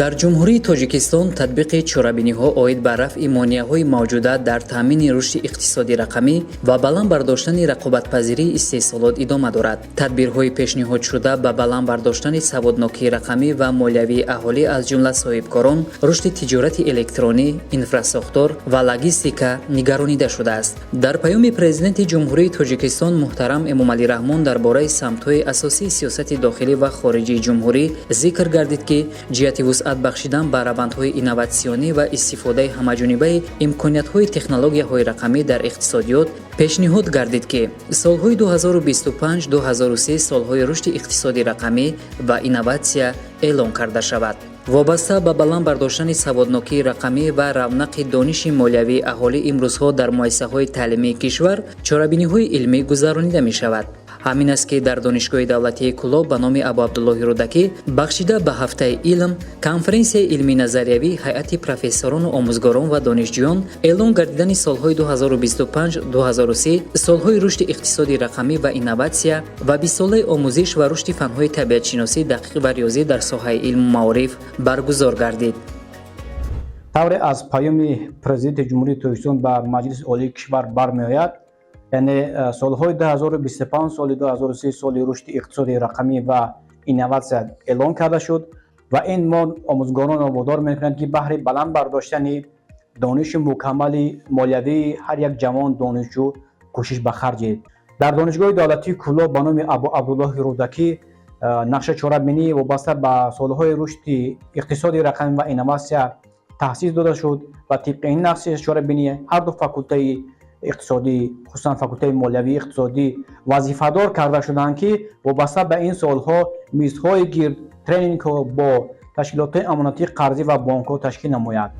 Дар Ҷумҳурии Тоҷикистон татбиқи чорабиниҳо оид ба рафъи монеаҳои мавҷуда дар таъмини рушди иқтисоди рақамӣ ва баланд бардоштани рақобатпазирии истеҳсолот идома дорад. Тадбирҳои пешниҳодшуда ба баланд бардоштани саводнокии рақамӣ ва молиявии аҳолӣ, аз ҷумла соҳибкорон, рушди тиҷорати электронӣ, инфрасохтор ва логистика нигаронида шудааст. Дар паёми Президенти Ҷумҳурии Тоҷикистон муҳтарам Эмомалӣ Раҳмон дар бораи самтҳои асосии сиёсати дохилӣ ва хориҷии ҷумҳурӣ зикр гардид, ки ҷиҳати вусъат бахшидан ба равандҳои инноватсионӣ ва истифодаи ҳамаҷонибаи имкониятҳои технологияҳои рақамӣ дар иқтисодиёт пешниҳод гардид, ки солҳои 2025-2030 солҳои рушди иқтисоди рақамӣ ва инноватсия эълон карда шавад. Вобаста ба баланд бардоштани саводнокии рақамӣ ва равнақи дониши молиявии аҳолӣ имрӯзҳо дар муассисаҳои таълимии кишвар чорабиниҳои илмӣ гузаронида мешавад. Ҳамин аст, ки дар Донишгоҳи давлатии Кӯлоб ба номи Абуабдуллоҳи Рӯдакӣ бахшида ба Ҳафтаи илм конференсияи илмии назариявии ҳайати профессорону омӯзгорон ва донишҷӯён эълон гардидани солҳои 2025-2030 солҳои рушди иқтисоди рақамӣ ва инноватсия ва 20-солаи омӯзиш ва рушди фанҳои табиатшиносӣ, дақиқ ва риёзӣ дар соҳаи илму маориф баргузор гардид. Тавре аз паёми Президенти Ҷумҳурии Тоҷикистон ба Маҷлиси Олии кишвар бармеояд, яъне солҳои 2025, соли 2030 соли рушди иқтисоди рақамӣ ва инноватсия эълон карда шуд ва ин мо омӯзгоронро водор мекунад, ки баҳри баланд бардоштани дониши мукаммали молиявии ҳар як ҷавон донишҷӯ кӯшиш ба харҷ диҳед. Дар Донишгоҳи давлатии Кӯлоб ба номи Абу Абдуллоҳи Рӯдакӣ нақша чорабинӣ вобаста ба солҳои рушди иқтисоди рақамӣ ва инноватсия таъсис дода шуд ва тибқи ин нақши чорабинӣ ҳар ду факултаи иқтисодӣ, хусусан факултаи молиявии иқтисодӣ, вазифадор карда шуданд, ки вобаста ба ин солҳо мизҳои гирд, тренингҳо бо ташкилотҳои амонатии қарзӣ ва бонкҳо ташкил намояд.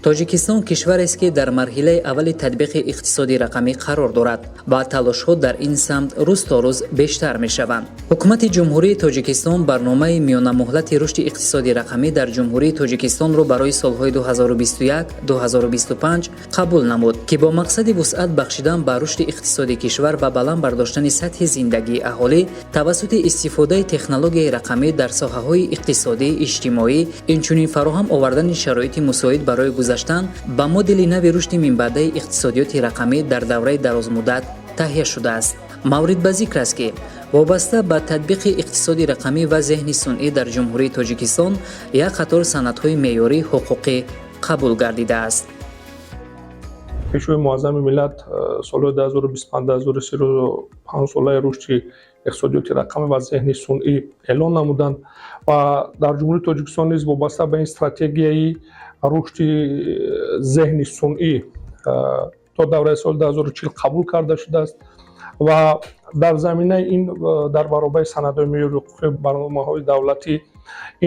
Тоҷикистон кишварест, ки дар марҳилаи аввали татбиқи иқтисоди рақамӣ қарор дорад ва талошҳо дар ин самт рӯз то рӯз бештар мешаванд. Ҳукумати Ҷумҳурии Тоҷикистон барномаи миёнамуҳлати рушди иқтисоди рақамӣ дар Ҷумҳурии Тоҷикистонро барои солҳои 2021-2025 қабул намуд, ки бо мақсади вусъат бахшидан ба рушди иқтисоди кишвар ва баланд бардоштани сатҳи зиндагии аҳолӣ тавассути истифодаи технологияи рақамӣ дар соҳаҳои иқтисодӣ, иҷтимоӣ, инчунин фароҳам овардани шароити мусоид барои гузаштан ба модели нави рушди минбаъдаи иқтисодиёти рақамӣ дар давраи дарозмуддат таҳия шудааст. Маврид ба зикр аст, ки вобаста ба татбиқи иқтисоди рақамӣ ва зеҳни сунъӣ дар Ҷумҳурии Тоҷикистон як қатор санадҳои меъёрии ҳуқуқӣ қабул гардидааст. Пешвои Муаззами миллат солҳои 2025-2030 панҷсолаи рушди иқтисодиёти рақамӣ ва зеҳни сунъӣ эълон намуданд ва дар Ҷумҳурии Тоҷикистон низ вобаста ба ин стратегияи рушди зеҳни сунъӣ то давраи соли 2040 қабул карда шудааст ва дар заминаи ин дар баробари санадҳои меъёри ҳуқуқӣ, барномаҳои давлатӣ,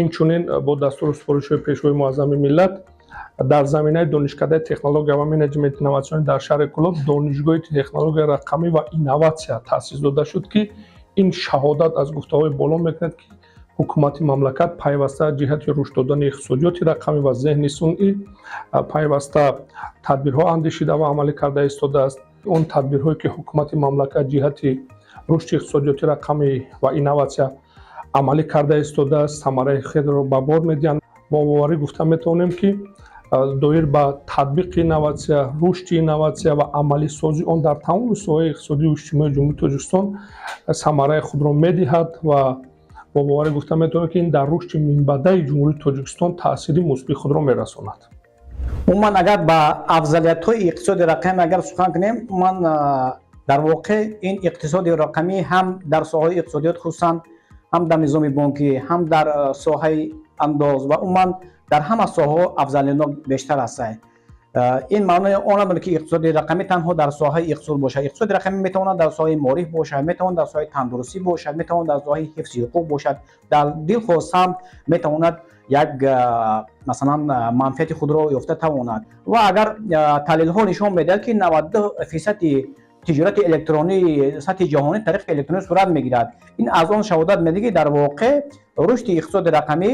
инчунин бо дастуру супоришҳои Пешвои Муаззами миллат дар заминаи Донишкадаи технология ва менеҷменти инноватсионӣ дар шаҳри Кӯлоб Донишгоҳи технологияи рақамӣ ва инноватсия таъсис дода шуд, ки ин шаҳодат аз гуфтаҳои боло мекунад, ки ҳукумати мамлакат пайваста ҷиҳати рушд додани иқтисодиёти рақамӣ ва зеҳни сунъӣ пайваста тадбирҳо андешида ва амалӣ карда истодааст. Он тадбирҳое, ки ҳукумати мамлакат ҷиҳати рушди иқтисодиёти рақамӣ ва инноватсия амалӣ карда истодааст, самараи худро ба бор медиҳанд. Бо боварӣ гуфта метавонем, ки доир ба татбиқи инноватсия, рушди инноватсия ва амалисозии он дар тамоми соҳаи иқтисодию иҷтимоии Ҷумҳурии Тоҷикистон самараи худро медиҳад ва бо боварӣ гуфта метавонем, ки ин дар рушди минбаъдаи Ҷумҳурии Тоҷикистон таъсири мусбии худро мерасонад. Умуман, агар ба афзалиятҳои иқтисоди рақамӣ агар сухан кунем, умуман, дар воқеъ ин иқтисоди рақамӣ ҳам дар соҳаи иқтисодиёт, хусусан ҳам дар низоми бонкӣ, ҳам дар соҳаи андоз ва умуман дар ҳама соҳаҳо афзалиятнок бештар ҳастанд. Ин маънои он надорад, ки иқтисоди рақамӣ танҳо дар соҳаи иқтисод бошад. Иқтисоди рақамӣ метавонад дар соҳаи маориф бошад, метавонад дар соҳаи тандурустӣ бошад, метавонад дар соҳаи ҳифзи ҳуқуқ бошад. Дар дилхоҳ самт метавонад як, масалан, манфиати худро ёфта тавонад. Ва агар таҳлилҳо нишон медиҳад, ки 92 фисади тиҷорати электронии сатҳи ҷаҳонӣ тариқи электронӣ сурат мегирад, ин аз он шаҳодат медиҳад, ки дар воқеъ рушди иқтисоди рақамӣ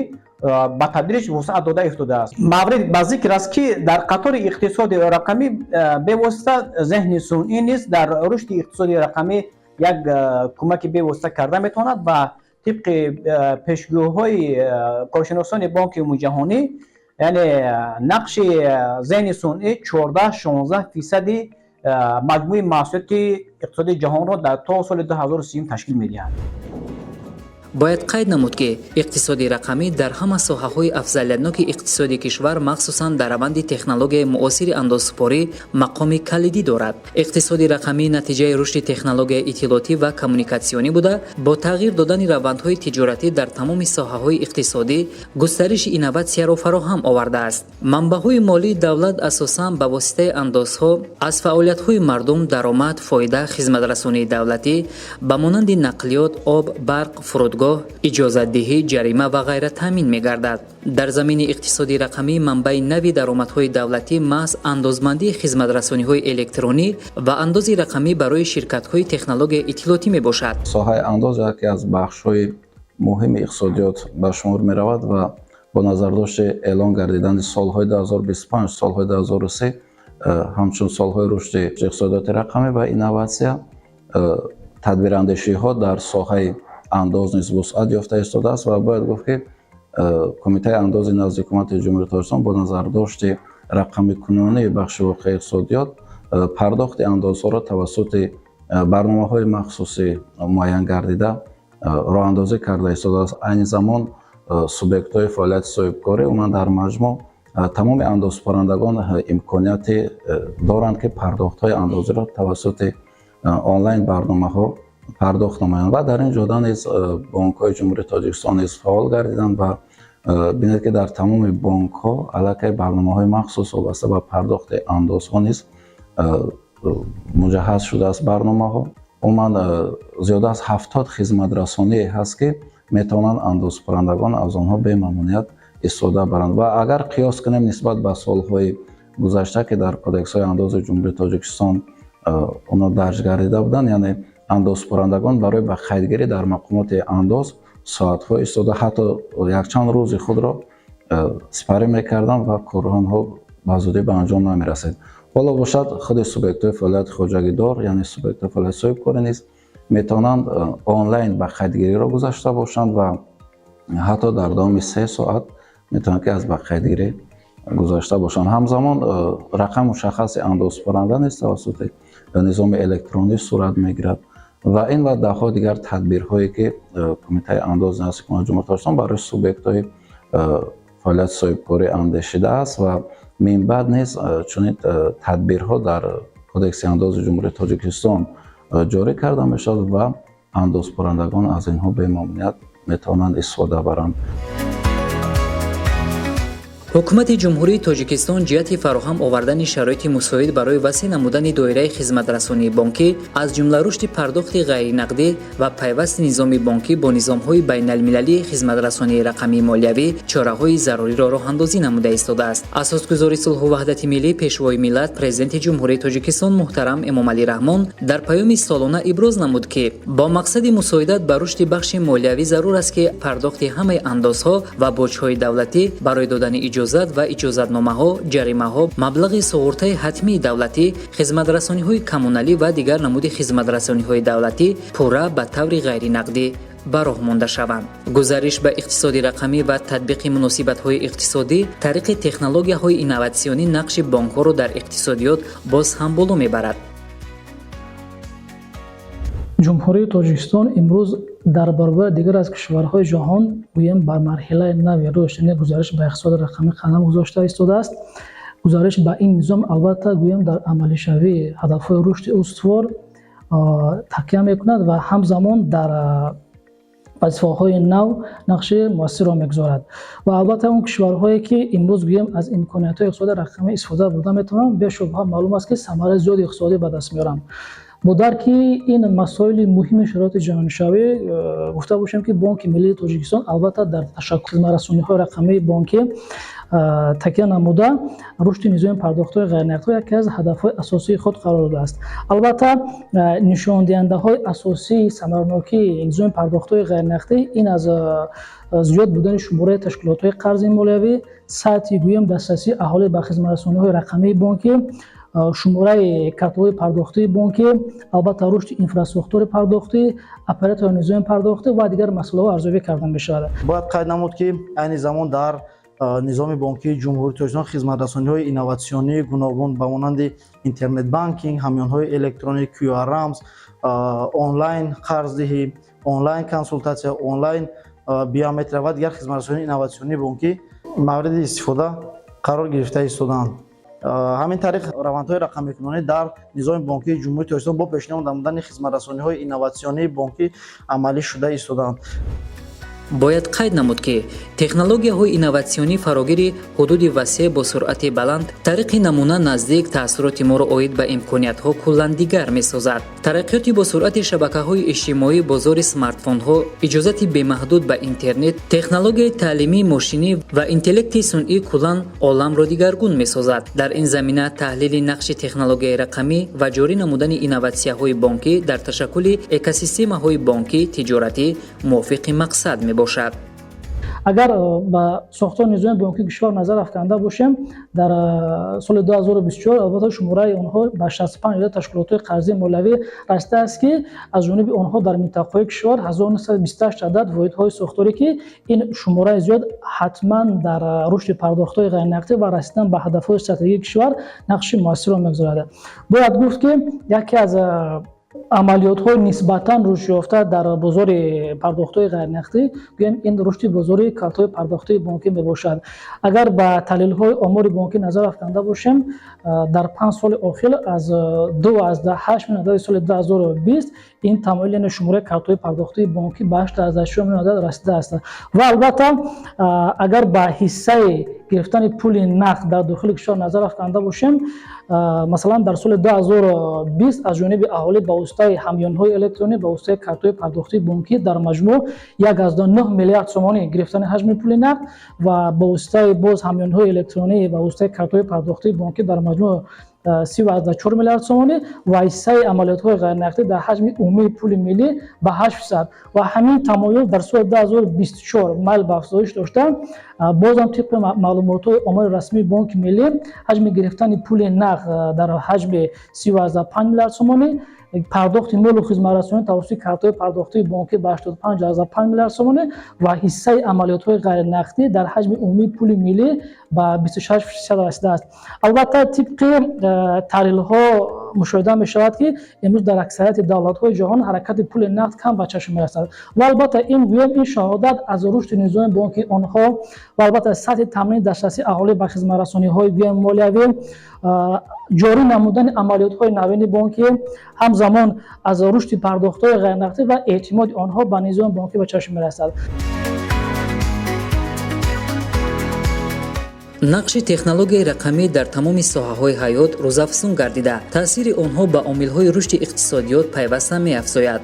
ба тадриҷ вусъат дода истодааст. Маврид ба зикр аст, ки дар қатори иқтисоди рақамӣ бевосита зеҳни сунъӣ низ дар рушди иқтисоди рақамӣ як кӯмаки бевосита карда метавонад ва Тибқи пешгӯиҳои коршиносони Бонки Умумиҷаҳонӣ, яъне нақши зеҳни сунъӣ 14-16 фисади маҷмӯи маҳсулоти иқтисодии ҷаҳонро дар то соли 2030 ташкил медиҳад. Бояд қайд намуд, ки иқтисоди рақамӣ дар ҳама соҳаҳои афзалиятноки иқтисоди кишвар, махсусан дар раванди технологияи муосири андозсупорӣ, мақоми калидӣ дорад. Иқтисоди рақамӣ натиҷаи рушди технологияи иттилоотӣ ва коммуникатсионӣ буда, бо тағйир додани равандҳои тиҷоратӣ дар тамоми соҳаҳои иқтисодӣ густариши инноватсияро фароҳам овардааст. Манбаъҳои молии давлат асосан ба воситаи андозҳо аз фаъолиятҳои мардум, даромад, фоида, хизматрасонии давлатӣ ба монанди нақлиёт, об, барқ, фурудгоҳ, иҷозатдиҳӣ, ҷарима ва ғайра таъмин мегардад. Дар замини иқтисоди рақамӣ манбаи нави даромадҳои давлатӣ маҳз андозмандии хизматрасониҳои электронӣ ва андози рақамӣ барои ширкатҳои технологияи иттилоотӣ мебошад. Соҳаи андоз яке аз бахшҳои муҳими иқтисодиёт ба шумор меравад ва бо назардошти эълон гардидани солҳои 2025, солҳои 2030 ҳамчун солҳои рушди иқтисодиёти рақамӣ ва инноватсия, тадбирандешиҳо дар соҳаи андоз низ вусъат ёфта истодааст. Ва бояд гуфт, ки Кумитаи андози назди Ҳукумати Ҷумҳурии Тоҷикистон бо назардошти рақамикунонии бахши воқеии иқтисодиёт пардохти андозҳоро тавассути барномаҳои махсуси муайян гардида роҳандозӣ карда истодааст. Айни замон субъектҳои фаъолияти соҳибкорӣ, умуман дар маҷмӯъ тамоми андозсупорандагон имконияте доранд, ки пардохтҳои андозиро тавассути онлайн барномаҳо пардохт намоянд. Ва дар ин ҷода низ бонкҳои Ҷумҳурии Тоҷикистон низ фаъол гардиданд ва бинед, ки дар тамоми бонкҳо аллакай барномаҳои махсус вобаста ба пардохти андозҳо низ муҷаҳҳаз шудааст барномаҳо. Умуман зиёда аз 70 хизматрасоние ҳаст, ки метавонанд андозсупорандагон аз онҳо бемамоният истифода баранд. Ва агар қиёс кунем нисбат ба солҳои гузашта, ки дар Кодексҳои андози Ҷумҳурии Тоҷикистон онҳо дарҷ гардида буданд, яъне андозсупорандагон барои ба қайдгирӣ дар мақомоти андоз соатҳо истода, ҳатто якчанд рӯзи худро сипарӣ мекарданд ва корҳои онҳо ба зудӣ ба анҷом намерасид. Ҳоло бошад, худи субъектҳои фаъолияти хоҷагидор, яъне субъектҳои фаъолияти соҳибкорӣ низ метавонанд онлайн ба қайдгириро гузашта бошанд ва ҳатто дар давоми 3 соат метавонанд, ки аз ба қайдгирӣ гузашта бошанд. Ҳамзамон рақами мушаххаси андозсупоранда низ тавассути низоми электронӣ сурат мегирад. Ва ин ва даҳҳо дигар тадбирҳое, ки Кумитаи андози назди Ҳукумати Ҷумҳурии Тоҷикистон барои субъектҳои фаъолияти соҳибкорӣ андешидааст. Ва минбаъд низ чунин тадбирҳо дар Кодекси андози Ҷумҳурии Тоҷикистон ҷорӣ карда мешавад ва андозсупорандагон аз инҳо бемамоният метавонанд истифода баранд. Ҳукумати Ҷумҳурии Тоҷикистон ҷиҳати фароҳам овардани шароити мусоид барои васеъ намудани доираи хизматрасонии бонкӣ, аз ҷумла рушди пардохти ғайринақдӣ ва пайвасти низоми бонкӣ бо низомҳои байналмилалии хизматрасонии рақамии молиявӣ, чораҳои заруриро роҳандозӣ намуда истодааст. Асосгузори сулҳу ваҳдати миллӣ, Пешвои миллат, Президенти Ҷумҳурии Тоҷикистон муҳтарам Эмомалӣ Раҳмон дар Паёми солона иброз намуд, ки бо мақсади мусоидат ба рушди бахши молиявӣ зарур аст, ки пардохти ҳамаи андозҳо ва боҷҳои давлатӣ барои додани иҷозат ва иҷозатномаҳо, ҷаримаҳо, маблағи суғуртаи ҳатмии давлатӣ, хизматрасониҳои коммуналӣ ва дигар намуди хизматрасониҳои давлатӣ пурра ба таври ғайринақдӣ ба роҳ монда шаванд. Гузариш ба иқтисоди рақамӣ ва татбиқи муносибатҳои иқтисодӣ тариқи технологияҳои инноватсионӣ нақши бонкҳоро дар иқтисодиёт боз ҳам боло мебарад. Ҷумҳурии Тоҷикистон имрӯз дар баробари дигар аз кишварҳои ҷаҳон, гӯем, бар марҳилаи нави рушд, яъне гузариш ба иқтисоди рақамӣ қадам гузошта истодааст. Гузариш ба ин низом, албатта, гӯем, дар амалишавии ҳадафҳои рушди устувор такя мекунад ва ҳамзамон дар вазифаҳои нав нақши муассирро мегузорад. Ва албатта, он кишварҳое, ки имрӯз, гӯем, аз имкониятҳои иқтисоди рақамӣ истифода бурда метавонанд, бешубҳа маълум аст, ки самараи зиёди иқтисодӣ ба даст меоранд. Бо дарки ин масоили муҳими шароити ҷаҳонишавӣ, гуфта бошем, ки Бонки Миллии Тоҷикистон, албатта, дар ташаккули хизматрасониҳои рақамии бонкӣ такя намуда, рушди низоми пардохтҳои ғайринақдиро яке аз ҳадафҳои асосии худ қарор додааст. Албатта, нишондиҳандаҳои асосии самаранокии низоми пардохтҳои ғайринақдӣ ин аз зиёд будани шумораи ташкилотҳои қарзи молиявӣ, сатҳи, гӯем, дастрасии аҳолӣ ба хизматрасониҳои рақамии бонкӣ. Шумораи картҳои пардохтии бонкӣ, албатта рушди инфрасохтори пардохтӣ, оператори низоми пардохтӣ ва дигар масъалаҳо арзёбӣ карда мешавад. Бояд қайд намуд, ки айни замон дар низоми бонкии Ҷумҳурии Тоҷикистон хизматрасониҳои инноватсионии гуногун ба монанди интернет-банкинг, ҳамёнҳои электронӣ, QR рамз, онлайн қарздиҳӣ, онлайн консултатсия, онлайн биометрия ва дигар хизматрасонии инноватсионии бонкӣ мавриди истифода қарор гирифта истодаанд. Ҳамин тариқ, равандҳои рақамикунонӣ дар низоми бонкии Ҷумҳурии Тоҷикистон бо пешниҳод намудани хизматрасониҳои инноватсионии бонкӣ амалӣ шуда истодаанд. Бояд қайд намуд, ки технологияҳои инноватсионӣ фарогири ҳудуди васеъ бо суръати баланд тариқи намуна наздик таассуроти моро оид ба имкониятҳо куллан дигар месозад. Тараққиёти босуръати шабакаҳои иҷтимоӣ, бозори смартфонҳо, иҷозати бемаҳдуд ба интернет, технологияи таълимии мошинӣ ва интеллекти сунъӣ куллан оламро дигаргун месозад. Дар ин замина таҳлили нақши технологияи рақамӣ ва ҷорӣ намудани инноватсияҳои бонкӣ дар ташаккули экосистемаҳои бонкӣ тиҷоратӣ мувофиқи мақсад мебошад. Агар ба сохтори низоми бонкии кишвар назар афканда бошем, дар соли 2024 албатта шумораи онҳо ба 65 адад ташкилотҳои қарзии молиявӣ расидааст, ки аз ҷониби онҳо дар минтақаҳои кишвар 1928 адад воҳидҳои сохторӣ, ки ин шумораи зиёд ҳатман дар рушди пардохтҳои ғайринақдӣ ва расидан ба ҳадафҳои стратегии кишвар нақши муассирро мегузорад. Бояд гуфт, ки яке аз амалиётҳои нисбатан рушдёфта дар бозори пардохтҳои ғайринақдӣ, гӯем, ин рушди бозори картҳои пардохтии бонкӣ мебошад. Агар ба таҳлилҳои омори бонкӣ назар афканда бошем, дар 5 соли охир аз 2,8 миллион адади соли 2020 ин тамоил, яъне шумораи картҳои пардохтии бонкӣ, ба 8,6 миллион адад расидааст. Ва албатта, агар ба ҳиссаи гирифтани пули нақд дар дохили кишвар назар афканда бошем, масалан, дар соли 2020 аз ҷониби аҳолӣ ба воситаи ҳамёнҳои электронӣ, ба воситаи картҳои пардохтии бонкӣ дар маҷмӯъ 1,9 миллиард сомонӣ гирифтани ҳаҷми пули нақд ва ба воситаи боз ҳамёнҳои электронӣ, ба воситаи картҳои пардохтии бонкӣ дар маҷмӯъ 30,4 миллиард сомонӣ ва ҳиссаи амалиётҳои ғайринақдӣ дар ҳаҷми умумии пули миллӣ ба 8%. Ва ҳамин тамоюл дар соли 2024 майл ба афзоиш дошта, бозам тибқи маълумотҳои омори расмии Бонки Миллӣ, ҳаҷми гирифтани пули нақд дар ҳаҷми 30,5 миллиард сомонӣ, пардохти молу хизматрасонӣ тавассути картҳои пардохтии бонкӣ ба 85,5 миллиард сомонӣ ва ҳиссаи амалиётҳои ғайринақдӣ дар ҳаҷми умумии пули миллӣ ба 26% расидааст. Албатта, тибқи таҳлилҳо мушоҳида мешавад, ки имрӯз дар аксарияти давлатҳои ҷаҳон ҳаракати пули нақд кам ба чашм мерасад. Ва албатта, ин, гӯем, ин шаҳодат аз рушди низоми бонки онҳо ва албатта сатҳи таъмини дастрасии аҳолӣ ба хизматрасониҳои, гӯем, молиявӣ, ҷорӣ намудани амалиётҳои навини бонкӣ, ҳамзамон аз рушди пардохтҳои ғайринақдӣ ва эътимоди онҳо ба низоми бонкӣ ба чашм мерасад. Нақши технологияи рақамӣ дар тамоми соҳаҳои ҳаёт рӯзафзун гардида, таъсири онҳо ба омилҳои рушди иқтисодиёт пайваста меафзояд.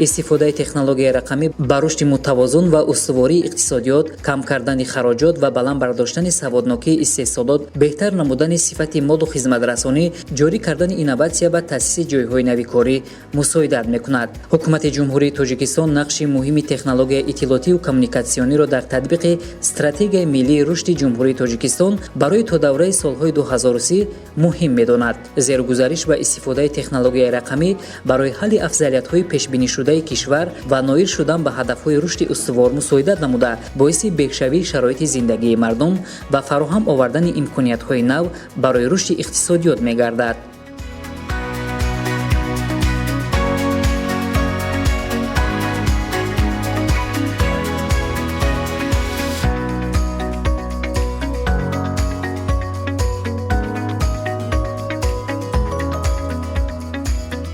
Истифодаи технологияи рақамӣ ба рушди мутавозун ва устувории иқтисодиёт, кам кардани хароҷот ва баланд бардоштани саводнокии истеҳсолот, беҳтар намудани сифати молу хизматрасонӣ, ҷорӣ кардани инноватсия ва таъсиси ҷойҳои нави корӣ мусоидат мекунад. Ҳукумати Ҷумҳурии Тоҷикистон нақши муҳими технологияи иттилоотиву коммуникатсиониро дар татбиқи Стратегияи миллии рушди Ҷумҳурии Тоҷикистон барои то давраи солҳои 2030 муҳим медонад. Зеро гузариш ба истифодаи технологияи рақамӣ барои ҳалли афзалиятҳои пешбинишудаи кишвар ва ноил шудан ба ҳадафҳои рушди устувор мусоидат намуда, боиси беҳшавии шароити зиндагии мардум ва фароҳам овардани имкониятҳои нав барои рушди иқтисодиёт мегардад.